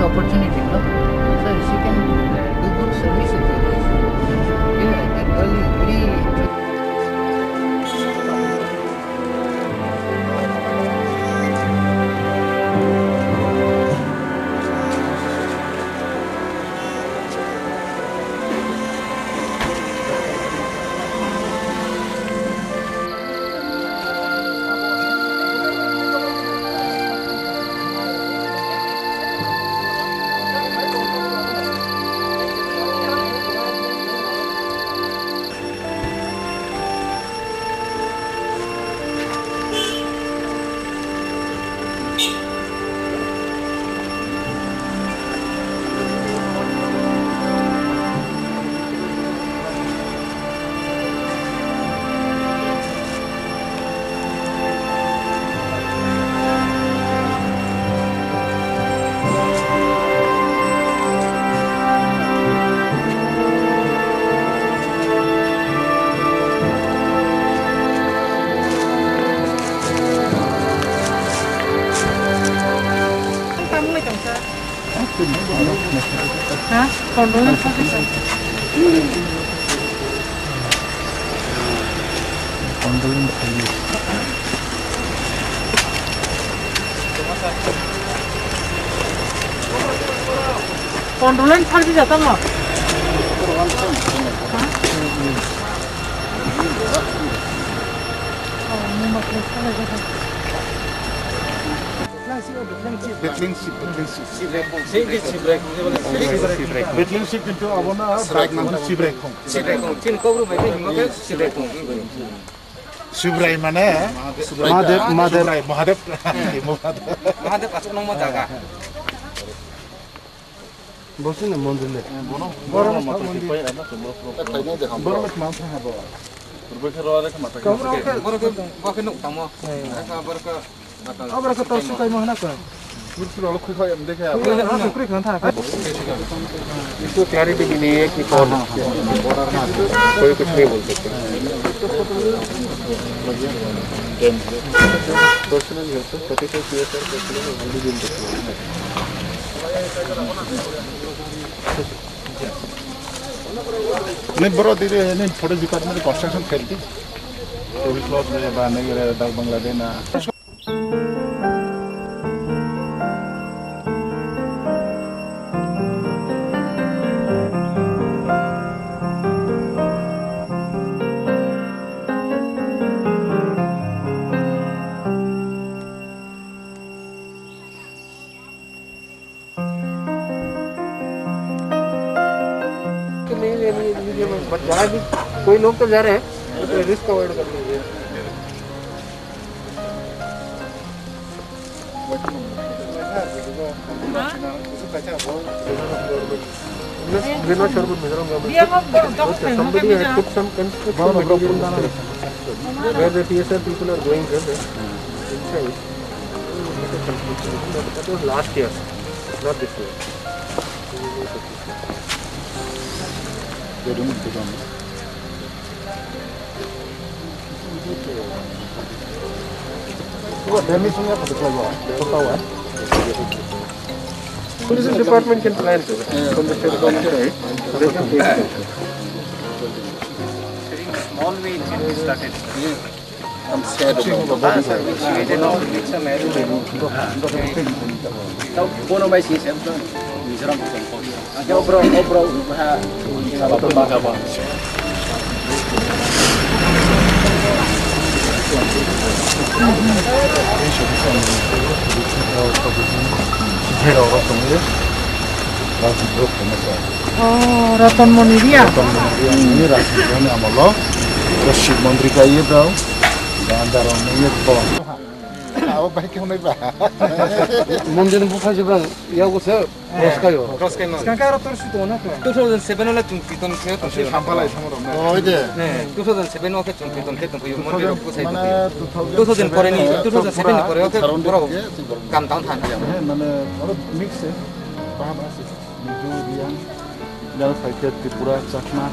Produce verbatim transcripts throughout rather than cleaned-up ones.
Opportunity, no? So she can do good services with us. Yeah, that girl is very Ha? Condolence officer. Condolence officer. Condolence officer jatamo. Ha? Oh, mumbai place. Betling ship, betling ship. Betling ship, kintu abono Sibrai khong. Sibrai khong, chini kokro bai khe himo khe Sibrai khong. Sibrai mane Mahadev, Mahadev. Sibrai, Mahadev. Mahadev aswk nangma jaga. Bo sini mondir le. Bono, bono mondir. Bono mondir. Borok khe, borok khe nuk tamo. Aka borok khe Abra khe tor swkang ma hwnakha. Kursi rok khwi khoi em dekhe. Khwi khoi, khwi khoi tha. Itu clarity bini ki pon. कोई कुछ नहीं बोल सकते। Personal है तो thirty five years और personal है, only दिन देखो। नहीं bro, धीरे नहीं, forest department construction करती। तो भी plot में बा नहीं रहे, डाक बंगला देना। नहीं, नहीं, नहीं, नहीं, नहीं, मत जाना भी। कोई लोग तो जा रहे हैं, तो रिस्क अवॉइड कर लीजिए। We're not sure about Mizoram government. But somebody had put some construction material where the T S R people are going there, inside. That was last year, not this year. Tourism department can plan to it. From the state government side, they can take it. Small way it can be started. I'm sad about that. Yes, sir. We created now with some arrow. Now, one of my C S M, sir, Mizoram, sir. Yo, bro, yo, bro. Ha. Oh, Ratan Moni Riya. Ratan Moni Riya ni Rajmondri ni amolo. Shiv Mondri ka ye dao. Gandhar ni ye dao. Abo bai khe hwnwi ba. Mondir ni bupha se bang yago se cross kayo. Cross kayo. Skang karo tor si to na ko. Two thousand seven ole chung kiton khe to si. Sampalai samoro na. Oi de. Ne, two thousand seven o khe chung kiton khe to yo mondir ko sai. Mane two thousand pore ni, two thousand seven ni pore o khe borok kam down than. Mane oro mix se. Bahama se. Mizo, Riang, Jara Saikhe, Tripura, Chakma,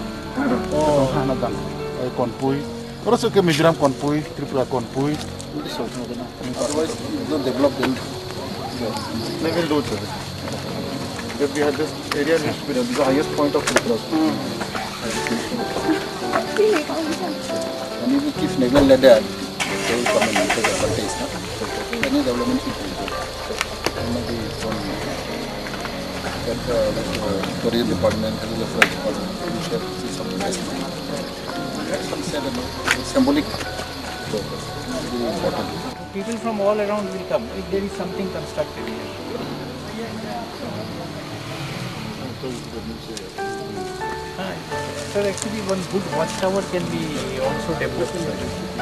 oh, Hanadan, eh, Konpui. Oro se ke Mizoram Konpui, Tripura Konpui. Otherwise, no develop then. Level road se. That we have this area needs to be done. This is the highest point of Tripura. And if we keep neglecting like that, they will come and take advantage, no? Any development should be good. Maybe from that, uh, like, uh, tourism department, as well as forest department, we should see some investment. That's some symbolic purpose. Very important. People from all around will come if there is something constructive here. Ah, sir, actually, one good watchtower can be also developed, sir.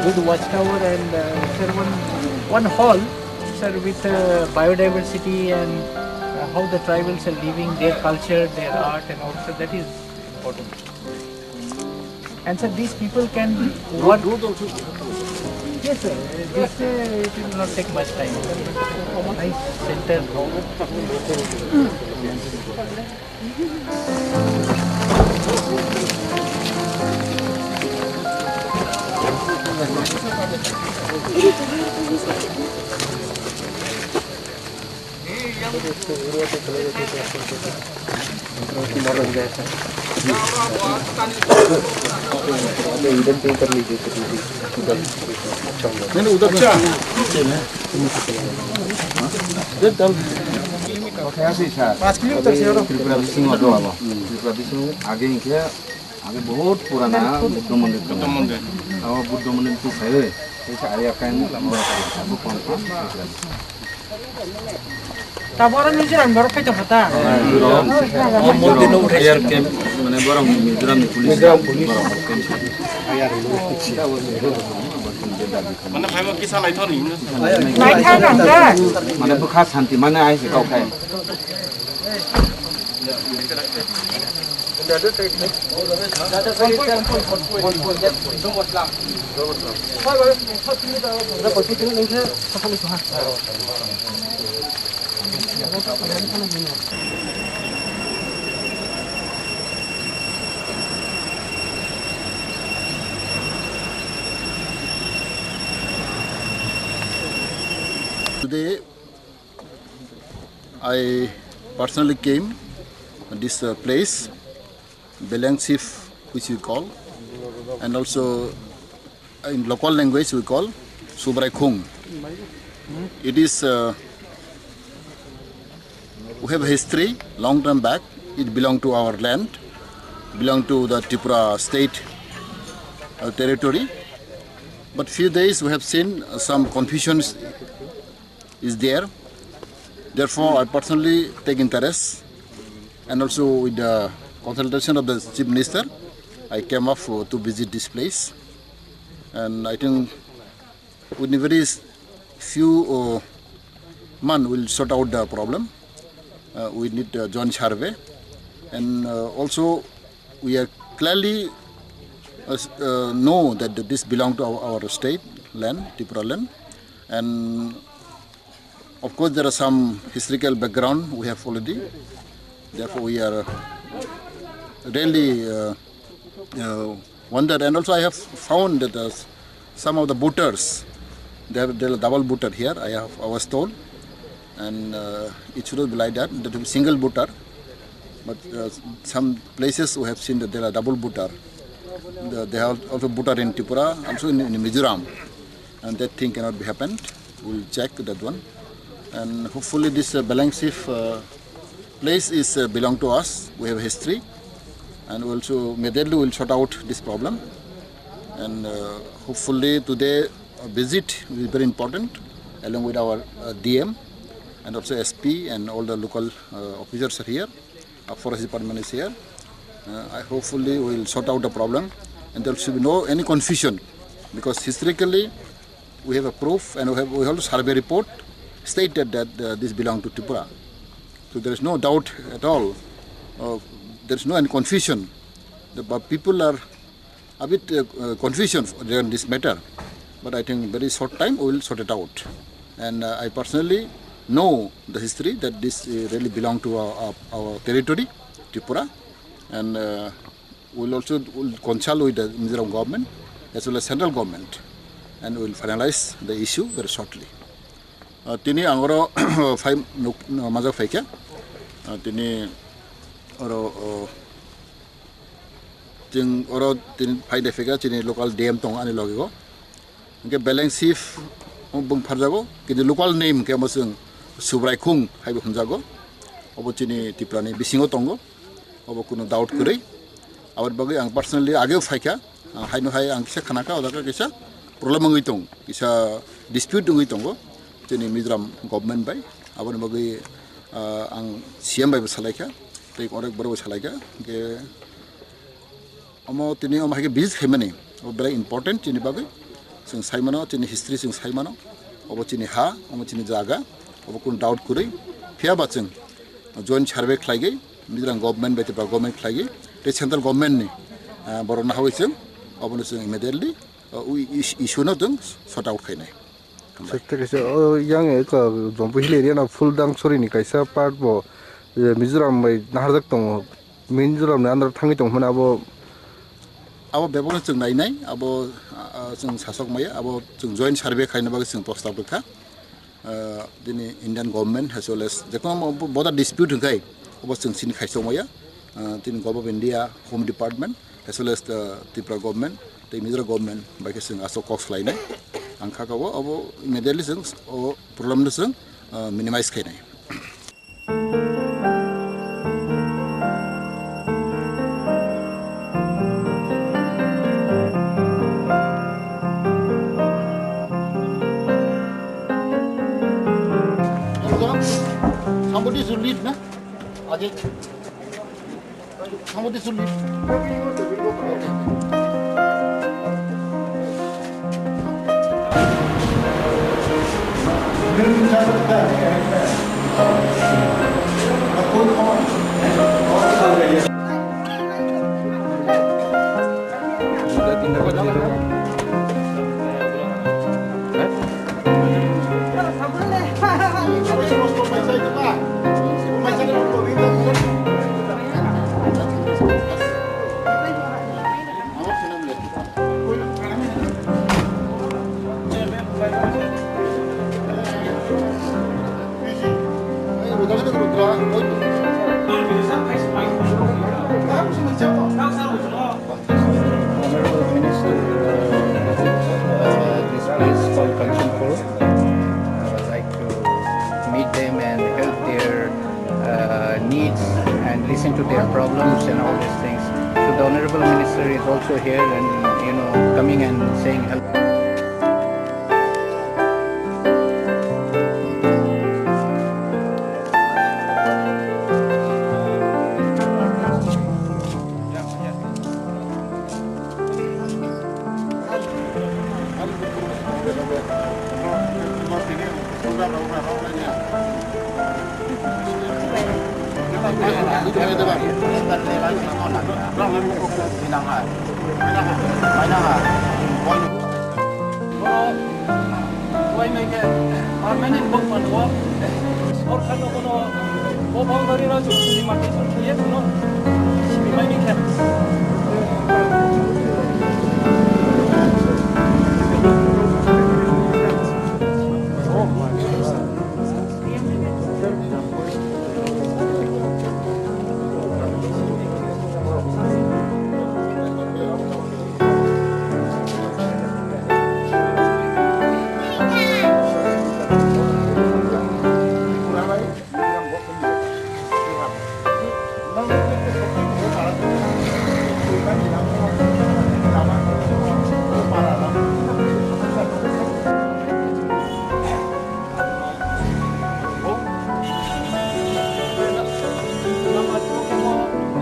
Good watchtower and, uh, sir, one, one hall, sir, with, uh, biodiversity and, uh, how the tribals are living, their culture, their art, and all, sir, that is important. And sir, these people can work. Yes, sir. This, uh, it will not take much time. Nice center. मैंने उधर से पाँच किलोमीटर से हो। त्रिपुरा बिसिंग आगे इनके आगे बहुत पुराना बुद्ध मंदिर था। बुद्ध मंदिर। अब बुद्ध मंदिर की सही है। Kaisa area kain Tabora Mizoram borok khaito kha ta. Air camp, mane borok Mizoram ni police. Mizoram police. Borok camp. Mane phaima kisa naithok ni. Naithok nang kha. Mane bwkha santi mane ai se kok khai. Today, I personally came this, uh, place, Beleng Chief, which we call, and also in local language we call Subrai Khung. It is, uh, we have a history, long time back. It belong to our land, belong to the Tripura state, uh, territory. But few days we have seen, uh, some confusions is there. Therefore, I personally take interest, and also with the consultation of the Chief Minister, I came up for, to visit this place. And I think within very s-, few, uh, month, we'll sort out the problem. Uh, we need, uh, joint survey, and, uh, also we are clearly, uh, s-, uh, know that this belong to our, our state land, Tripura land, and of course, there are some historical background we have already. Therefore, we are really, uh, uh, wonder. And also, I have found that, uh, some of the voters, they have, they have double voter here. I have, I was told, and, uh, it should not be like that. That will be single voter. But, uh, some places we have seen that there are double voter. The, they have also voter in Tripura, also in, in Mizoram. And that thing cannot be happened. We'll check that one. And hopefully this, uh, Beleng Chief, uh, place is, uh, belong to us. We have history. And also immediately we'll sort out this problem. And, uh, hopefully today a visit will be very important along with our, uh, D M and also S P and all the local, uh, officers are here. Uh, forest department is here. Uh, I hopefully will sort out the problem and there should be no any confusion, because historically we have a proof and we have, we have a survey report stated that, uh, this belong to Tripura. So there is no doubt at all. Uh, there is no any confusion. The, but people are a bit, uh, uh, confusion regarding this matter, but I think very short time we will sort it out. And, uh, I personally know the history that this, uh, really belong to our, our, our territory, Tripura, and, uh, we'll also, we'll consult with the Mizoram government as well as central government, and we'll finalize the issue very shortly. Uh, tini ang oro phai nuk-, majak phaikha. Ah, tini oro, o, chwng oro tini phaide phika chini local D M tongo ani logi o. Hingke beleng chief bung pharjago, kintu local name hingke omo chwng Subraikhung haibo hwnjago. Obo chini Tripura ni bisingo tongo. Obo kunu doubt kwrwi. Aboni bagwi ang personally ageo phaikha. Ah, haino hai ang kisa khanakha, odaka kisa problem wngwi tong, kisa dispute wngwi tongo chini Mizoram government bai. Aboni bagwi, ah, ang C M bai bo salaikha, tei onek borok bai salaikha. Hingke omo tini omo hai khe visit khaimani, obo belai important chini bagwi. Chwng sai mano, chini history chwng sai mano. Obo chini ha, omo chini jaga, obo kunu doubt kwrwi. Phiya ba chwng joint survey khlaigwi, Mizoram government bai Tripura government khlaigwi, tei central government ni, ah, borok nahawi chwng, obono chwng immediately, ah, ui-, is-, issue no chwng sort out khainai. Hambai. Sir, tei kaisa, o, yang eka Jampui Hill area no Phuldang Sori ni kaisa part bo, eh, Mizoram bai naharjak tongo. Mizoram ni under thangwi tong hwnba abo. Abo bebakno chwng nainai, abo, ah, chwng sasok maya, abo chwng joint survey khaina bagwi chwng prostab rwkha. Ah, tini Indian government as well as jekono border dispute hwnkhe obo chwng sini khaisok maya. Ah, tini Government of India, Home Department as well as the Tripura government, tei Mizoram government bai khe chwng aswk kok swlainai. Ang kha kabo abo immediately chwng o problem no chwng, ah, minimize khainai. Somebody should lead, na? Ajay. Somebody should lead. Honorable Minister, uh, this place called Kanchanpur. I would like to meet them and help their, uh, needs and listen to their problems and all these things. So the Honorable Minister is also here and, you know, coming and saying hello. Wai mai khe permanent bo pano. Sorkar no kono bo boundary rok demarcation khe ye kono simi mai ni khe.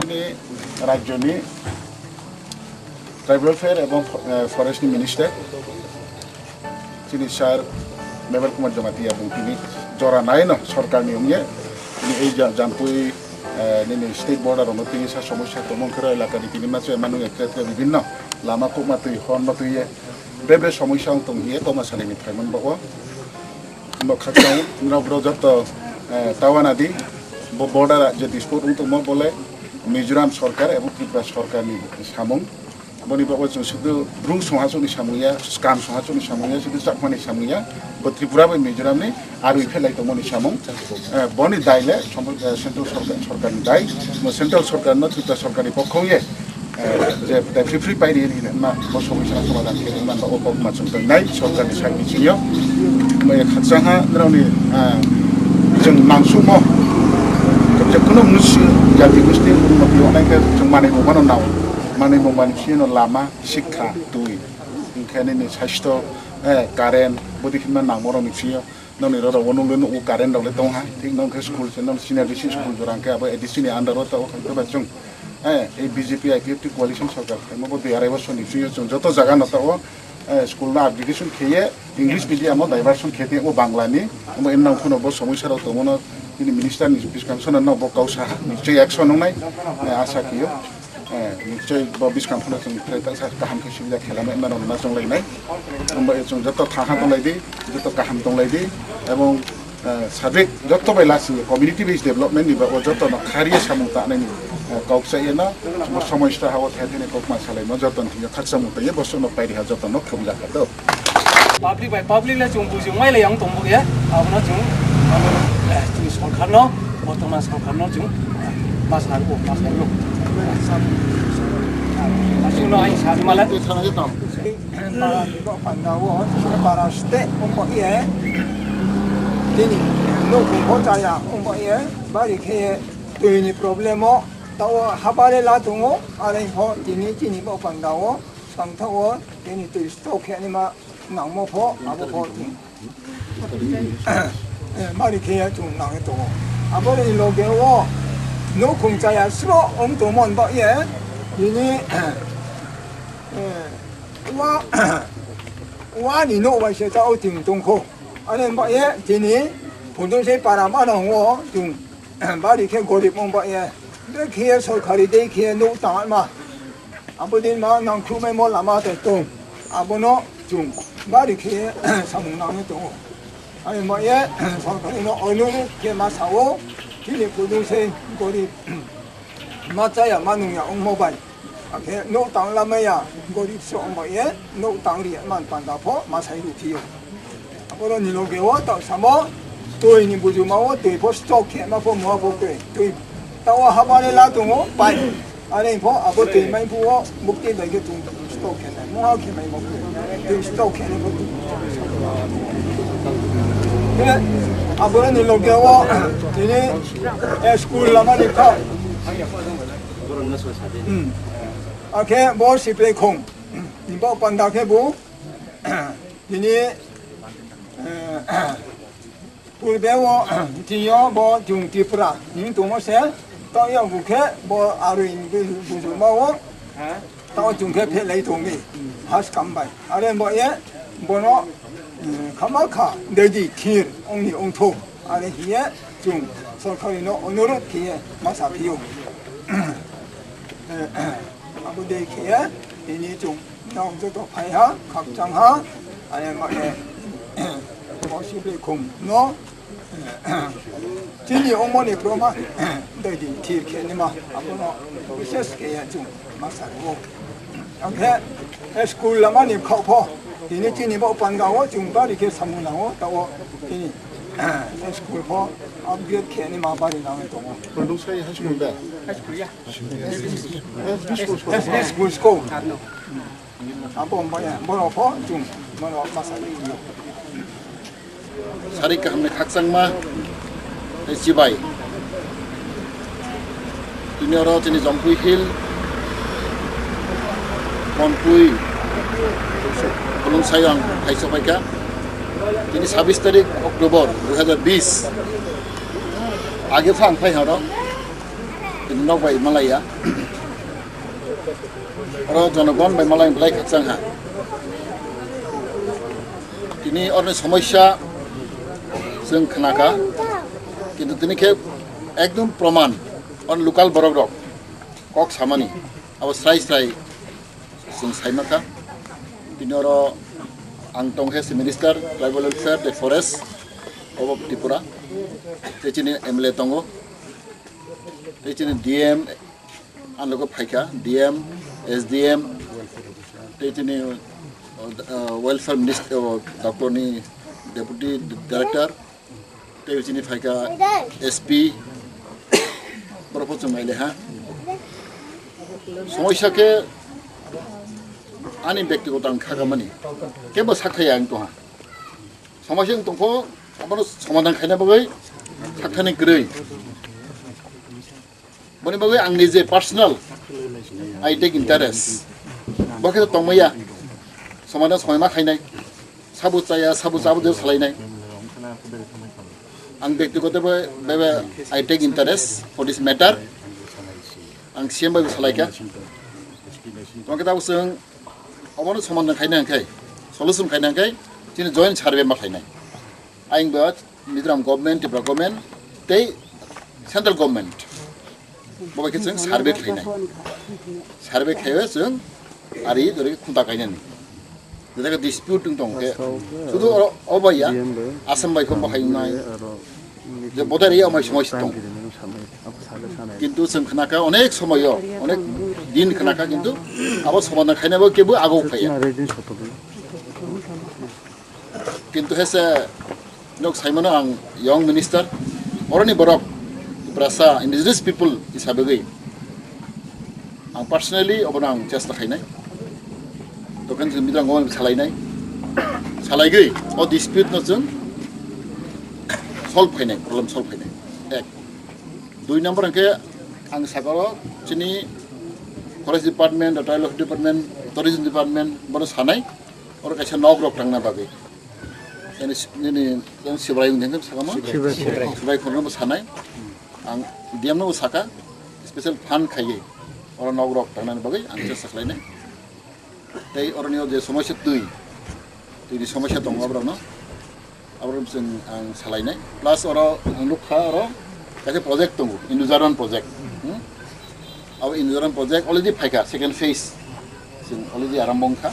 Ini rajyoni Tribal Welfare ebong, eh, Forest ni Minister, chini Sir Mebar Kumar Jamatia bung tini jora naino sorkar ni wngye, tini ei ja-, Jampui, eh, nini state border rokno tini sa somosya tongmung khero elaka ni tini maso emanu ekta ekta bibhinno lama kokma twi, hor no twi ye, bre bre somosya wng tong hiye kokma sanai ni phaimani bago. Bo khakchang norok bro joto, eh, tawana di, bo border je dispute wng tongmo bole Mizoram sorkar ebong Tripura sorkar ni samung. Boni bagwi chwng sudu Bru songha chukni samung ya, Skam songha chukni samung ya, sudu Chakmani samung ya, bo Tripura bai Mizoram ni arwi phelai tongmani samung. Eh, boni dai le som-, eh, central sorkar, sorkar ni dai, bo central sorkar no Tripura sorkar ni pokhong ye, eh, je tai free free pai ri hinwi ma bo somosya somadhan khe man ba o kok ma chwng tong nai sorkar ni side ni sing yo. Mo ye khakchang ha nrao ni, eh, chwng nang sumo je kuno musi jati gusti mo ti onai khe chwng manwi bo mano nao, manwi bo mani sino lama, sikha, twi, hinkhe nini saisto, eh, current, bodi hinma nangmorokni bisingo nokni roro o nukle nugo current rokle tongha, thik nokhe school se nok senior B C school jora hinkhe abo A D C ni under o tao khaikhe bai chwng, eh, ei B J P I P F T coalition sorkar khaima bo dui arai bosor ni bisingo chwng joto jaga no tao, eh, school no upgradation kheye English medium o diversion khe tei o Bangla ni, omo en nang phano bo somosya rok tongmano nini minister ni bwskang sono no bo kau saha, nichoi action wngnai, eh, asa khio. Eh, nichoi bo bwskang phano chwng khlai ta sa kaham khe sibida khelama emma rok ma chwng lainai. Omo chwng joto thaha tong lai di, joto kaham tong lai di, ebong, eh, sabik joto bai lasi community based development ni ba o joto no khariya samung ta nai ni, eh, kok sa yeno, bo somoi sta ha o thai thai ni kok ma salai mo joto ni thik khaksa mung tong ye bo sono pai ri ha joto no khum ja kha do. Public bai public le chwng bujung mai le yang tong bo ye, abono chwng, eh, chwng sorkar no, bortoman sorkar no chwng, eh, ma sa rw, ma sa rw. Aswk no aing sa rw male. Para ni bo panda o, para state ong bo ye. Tini, no kung bo chaya ong bo ye, bari khe twi ni problem o, tao habare la tongo, are pho tini chini bo panda o, tang tao tini twi stock khe ni ma nangmo pho, abo pho tini. Eh, mari khe ya chwng nangwi tongo. Aboni loge o nukhung chaya sro wng tongmon ba ye, bini, eh, wa, wa ni nok bai se ta o ting tongkho. Ani ba ye tini phundung se para ma nang o chwng bari khe gorib wng ba ye. Be khe sorkari dei khe nuk tangma. Aboni ma nangkhrumaimo lama tei tong. Abono chwng bari khe samung nangwi tongo. Ani ma ye sorkari no onurudh khe ma sao, chini phundung se gorib ma chaya ma nungya wngmo bai. Akhe nuk tang lamaya gorib se wngma ye nuk tang ri man panda pho ma sai rw phiyo. Aboro ni loge o ta samo twi ni bujuma o twi pho stock khe ma pho mua pho khe twi ta o habare la tongo pai. Are pho abo twi mai phu o bukti bai khe tung stock khe nai mua khe mai mo khe twi stock khe nai pho twi. Khe aboro ni loge o tini, eh, school lama ni kha. Hmm. Akhe bo siplei khong. Bo panda khe bo tini, eh, purbe o tini o bo chwng Tripura ni tongmo se. Tao ya bo khe bo arwi ni bujuma o. Tao chwng khe phelai tongwi. Has kam bai. Are bo ye bono, eh, khama kha dedi thir ongni ongtho. Are hiye chwng sorkari no onurudh khiye ma sa phiyo. Eh, abo dei khiye tini chwng nong joto phai ha, khakchang ha, are ma, eh, bo siplei khum no, eh, chini omoni proma, eh, dedi thir khe nima, abono bises khiye chwng ma sa rwo. Angkhe, eh, school lama ni khao pho, tini chini bo panda o chwng bari khe samung nango, ta o tini, eh, school pho upgrade khe ni ma bari nangwi tongo. Pondok sai high school da? High school ya. Eh, school, school. Eh, school, school. Abo maya, borok pho chwng, borok masa. Sari kaham ni khakchangma tei chibai. Tini oro chini Jampui Hill, Konpui, Khulungsai ang khaisa paikha. Tini sabis tarik October dui hazar bis. Age phang phai horo. Tini nok bai malaya. Oro jonogon bai malai belai khakchang ha. Tini orni somosya chwng khnakha, kintu tini khe ekdom proman, or local borok rok kok samani abo srai srai chwng saimakha. Tini oro ang tongkhe si Minister Tribal Welfare tei Forest of Tripura, tei chini M L A tongo, tei chini D M ang logo phaikha, D M, S D M, Tei chini, uh, welfare minister, uh, doctor ni deputy director, tei chini phaikha S P, borok bo chwng naile ha. Somoisa khe ani bektigoto ang khagamani, kebo sakthaya ang tongha. Somoisa wng tongkho, abono somadhan khaina bagwi sakthani kwrwi. Boni bagwi ang nije personal, I take interest. Bo khe tongmaya, somadhan soima khainai, sabo chaya, sabo chabo de salainai. Ang bektigoto bhabe, bhabe I take interest for this matter. Ang C M bai bo salaikha. Tongkhe tabuk chwng obono somadhan khaina hwnkhe, solution khaina hwnkhe, chini joint survey ma khainai. Ang bo Mizoram government, Tripura government, tei central government. Bo bai khe chwng survey khlainai. Survey khlaiwi chwng ari dori khunta kainani. Jesa khe dispute wng tong khe. Sudu o, o bai ya, Assam bai phano bahai wngnai. Je bodai ri amai somoi tong. Kintu chwng khnakha onek somoyo, onek din khnakha kintu abo somadhan khainabo kebo agok phaiya. Kintu hese nok saimano ang young minister, oroni borok, Tiprasa indigenous people hisabegwi ang personally obono ang chesta khainai. Token chwng Mizoram government salainai, salaigwi o dispute no chwng solve khainai, problem solve khainai. Ek. Dui number hwnkhe ang sakao chini forest department, tribal welfare department, tourism department bono sanai, oro kaisa nok rok tangna bagwi. Yani, yani, yani Sibrai wngkha sakamo? Sibrai. Sibrai khoroknwi bo sanai. Ang D M no bo saka, special fund khaiwi oro nok rok tangnani bagwi ang chesta khlainai. Tei oroni o je somosya twi, twini somosya tongo aborokno, aborok chwng ang salainai. Plus oro ang nukha oro kaisa project tongo, Indo-German project. Hmm? Abo Indo-German project already phaikha, second phase. Chwng already arambo wngkha.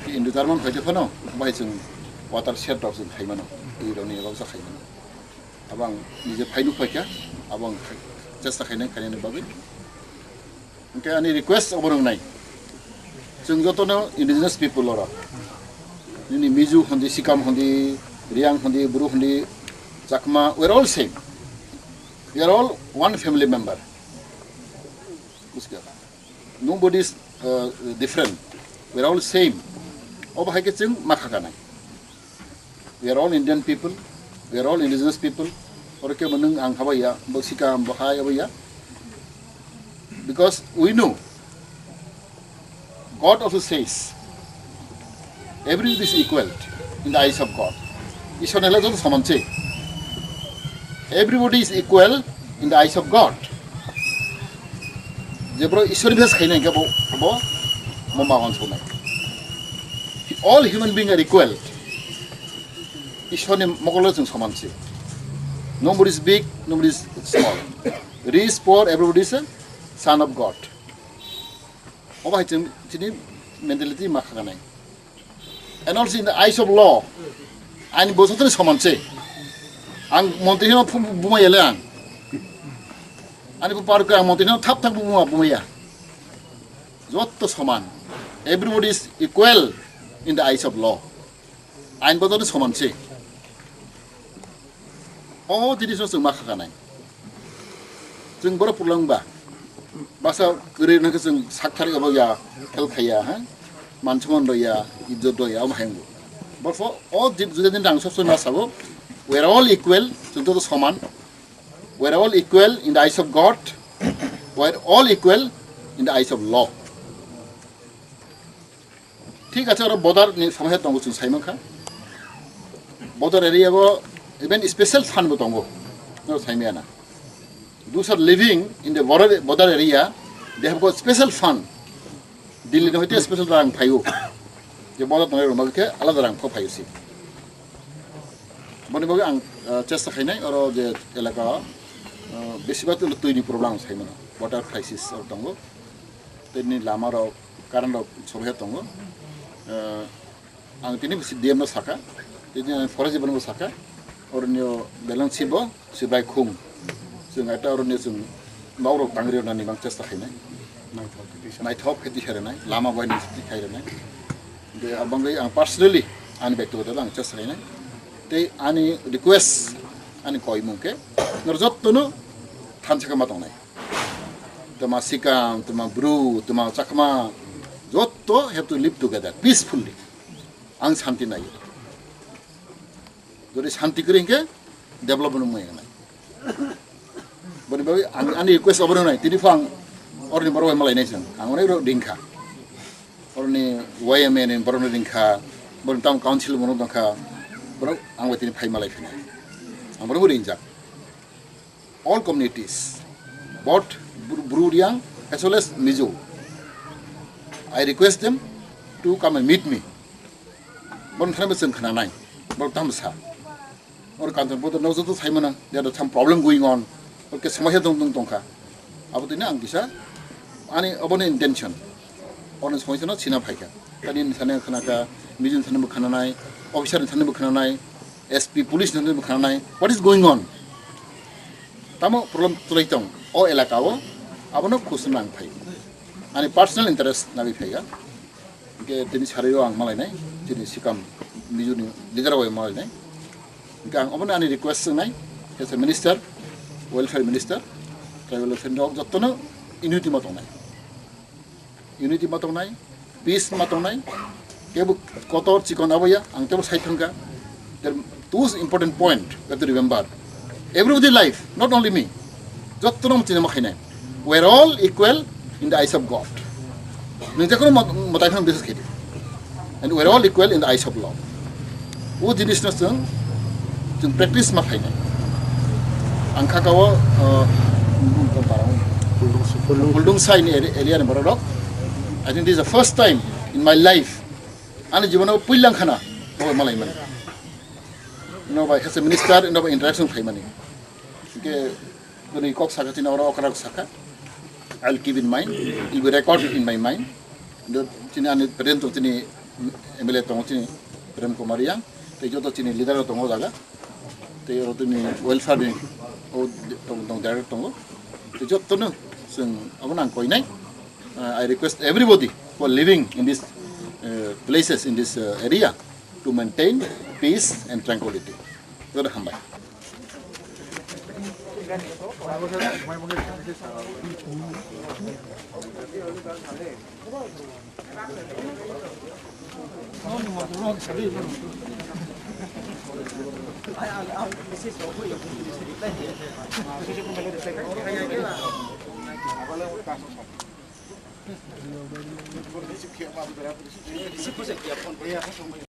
Indo-German phaikhe phano, bai chwng water shed rok chwng khaimano, twi rokni abo khaimano. Abo ang nije phai nuk phaikha, abo ang chesta khainai, khainani bagwi. Hwnkhe ani request obo wngnai. Chwng jotono indigenous people oro. Nini Mizo hondi, Sikam hondi, Riang hondi, Bru hondi, Chakma, we are all same. We are all one family member. Bujiya? Nobody is, uh, different. We are all same. Obo hai khe chwng ma kha kanai. We are all Indian people. We are all indigenous people. Oro kebo nwng ang haba ya, bo Sikam, bo hai abo ya. Because we know God also says, everybody is equal in the eyes of God. Ishwar nela joto soman se. Everybody is equal in the eyes of God. Jebro Ishwar ni bhilas khaina hingke bo, bo, bo mawan sonai. All human beings are equal. Ishwar ni mokolo chwng soman se. Nobody is big, nobody is small. Rich, poor, everybody is a son of God. Obo hai chwng chini mentality ma kha kanai. And also in the eyes of law, ain bo joto ni soman se. Ang montri hino bumai ya le ang. Ani bo parke ang montri hino thap thap buma bumai ya. Joto soman. Everybody is equal in the eyes of law. Ain bo joto ni soman se. O jinis no chwng ma kha kanai. Chwng borok pulang ba. Basa kwrwi nang khe chwng sakthari obo ya, help khaiya, ha? Mansuman rwya, ijjot rwya, omo hai wngo. Borok o jit-, juda din rang sob somoi ma sabo, we are all equal, chwng joto soman. We are all equal in the eyes of God. We are all equal in the eyes of law. Thik ache, oro border ni somosya tongo, chwng sai mankha. Border area o even special fund bo tongo, no sai maya na. Those are living in the border, border area, they have got special fund. Delhi no hoite special rang phaio. Je border tongnai rok bagwi khe alada rang pho phaio si. Boni bagwi ang, ah, chesta khainai oro je elaka, ah, besibak twi ni problem sai mano. Water crisis oro tongo. Tei ni lama rok, current rok sobo ya tongo. Eh, ang tini bisi D M no saka, tini ang forest department bo saka, oroni o beleng si bo, si bai khung. Chwng aita oroni chwng nok rok tangri rok nani bang chesta khainai. Naithok khe tisa rinai, lama bai nisi khai rinai. De abangwi ang personally ani bektigoto ang chest khainai. Tei ani request, ani koimung khe, nor jottono thansa khe ma tongnai. Tama Sikam, tama Bru, tama Chakma, jotto have to live together peacefully. Ang santi nai. Jodi santi kwrwi hinkhe development wngmani nai. Boni bagwi ang ani request obono nai. Tini phang orni borok bai malai nai chwng. Ang onek rok ringkha. Orni Y M A ni borok no ringkha. Borok town council borok tongkha. Borok ang bai tini phai malai phina. Ang borok ringjak. All communities, both Bru-, Bru Reang as well as Mizo. I request them to come and meet me. Borok thani bo chwng khna nai, borok tamo sa. Or Kanchanpur no joto sai mano, there is some problem going on. Or ke somosya tong tong tongkha. Abo tini ang kisa ani obono intention. Ono somosya no sina phaikha. Tani ni sani khna kha, Mizo ni sani bo khna nai, officer ni sani bo khna nai, S P police ni sani bo khna nai. What is going on? Tamo problem chwlai tong o elaka o, abono khusna ang phai. Ani personal interest nagwi phaiya. Hingke tini sario ang malainai, tini Sikam Mizo ni leader bai malainai. Hingke ang obono ani request wngnai, as a minister, welfare minister, tribal welfare rok jottono unity ma tongnai. Unity ma tongnai, peace ma tongnai, kebo kotor chikon aboya, ang tebo sai thangka. There are two important point we have to remember. Everybody life, not only me. Jottono chini ma khainai. We are all equal in the eyes of God. Nung jekono mot-, motai phano biswas khaidi. And we are all equal in the eyes of law. O jinis no chwng, chwng practice ma khainai. Ang kha kao, uh, Kuldung Sai. Kuldung Sai ni area, area ni borok rok. I think this is the first time in my life. Ani jibon o puilang khana, bo malai mani. No bai as a minister, no bai interaction khai mani. Ke Bini kok saka chini oro okra saka. I'll keep in mind. It will be recorded in my mind. Do chini ani present tong chini M L A tong chini Prem Kumar Reang. Tei joto chini leader tong o jaga. Tei oro chini welfare ni o tong tong director tongo. Tei joto no chwng abo nang koinai. Uh, I request everybody who are living in these uh, places in this uh, area to maintain peace and tranquility. Joto hambai.